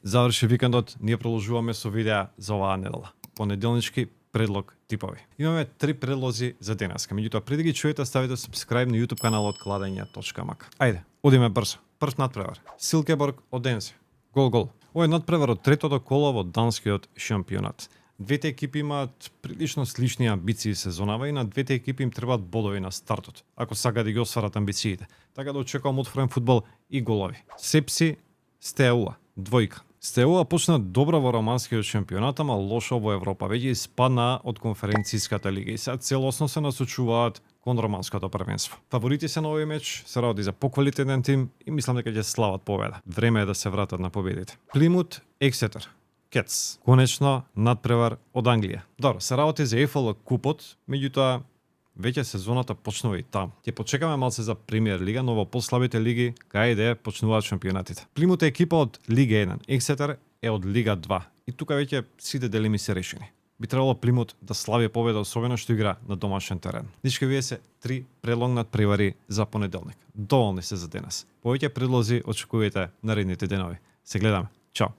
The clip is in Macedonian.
заврши викендот, ние продолжуваме со видеа за оваа недела. Понеделнички предлог типови. Имаме 3 предлози за денеска. Меѓутоа, преди ги чуете, ставите subscribe на YouTube каналот Кладење.мак. Ајде, одиме брзо. Прв надпревар. Силкеборг Оденсе. Гол. Овој надпревар од третото коло во данскиот шампионат. Двете екипи имаат прилично слични амбиции сезонава и на двете екипи им требаат бодови на стартот, ако сакаат да ги осварат амбициите. Така да очекувам отворен фудбал и голови. Сепси Стеуа, двојка. Стеуа почна добро во романскиот шампионат, ама лошо во Европа. Веќе испадна од конференцијската лига и сега целосно се насочуваат кон романското првенство. Фаворити се на овој меч, се работи за поквалитетен тим и мислам дека ќе слават победа. Време е да се вратат на победите. Плимут Ексетер. Кетс. Конечно, надпревар од Англија. Добро, се работи за EFL купот, меѓутоа веќе сезоната почнува и таму. Ќе почекаме малце за Премиер лига, но во послабите лиги, каде почнуваат шампионатите. Плимут е екипа од Лига 1, Ексетер е од Лига 2. И тука веќе сите делими се решени. Би требало Плимут да слави победа, особено што игра на домашен терен. Нишка вие се 3 предлог надпревари за понеделник. Доволни се за денес. Повеќе предлози очекувате наредните денови. Се гледаме. Чао.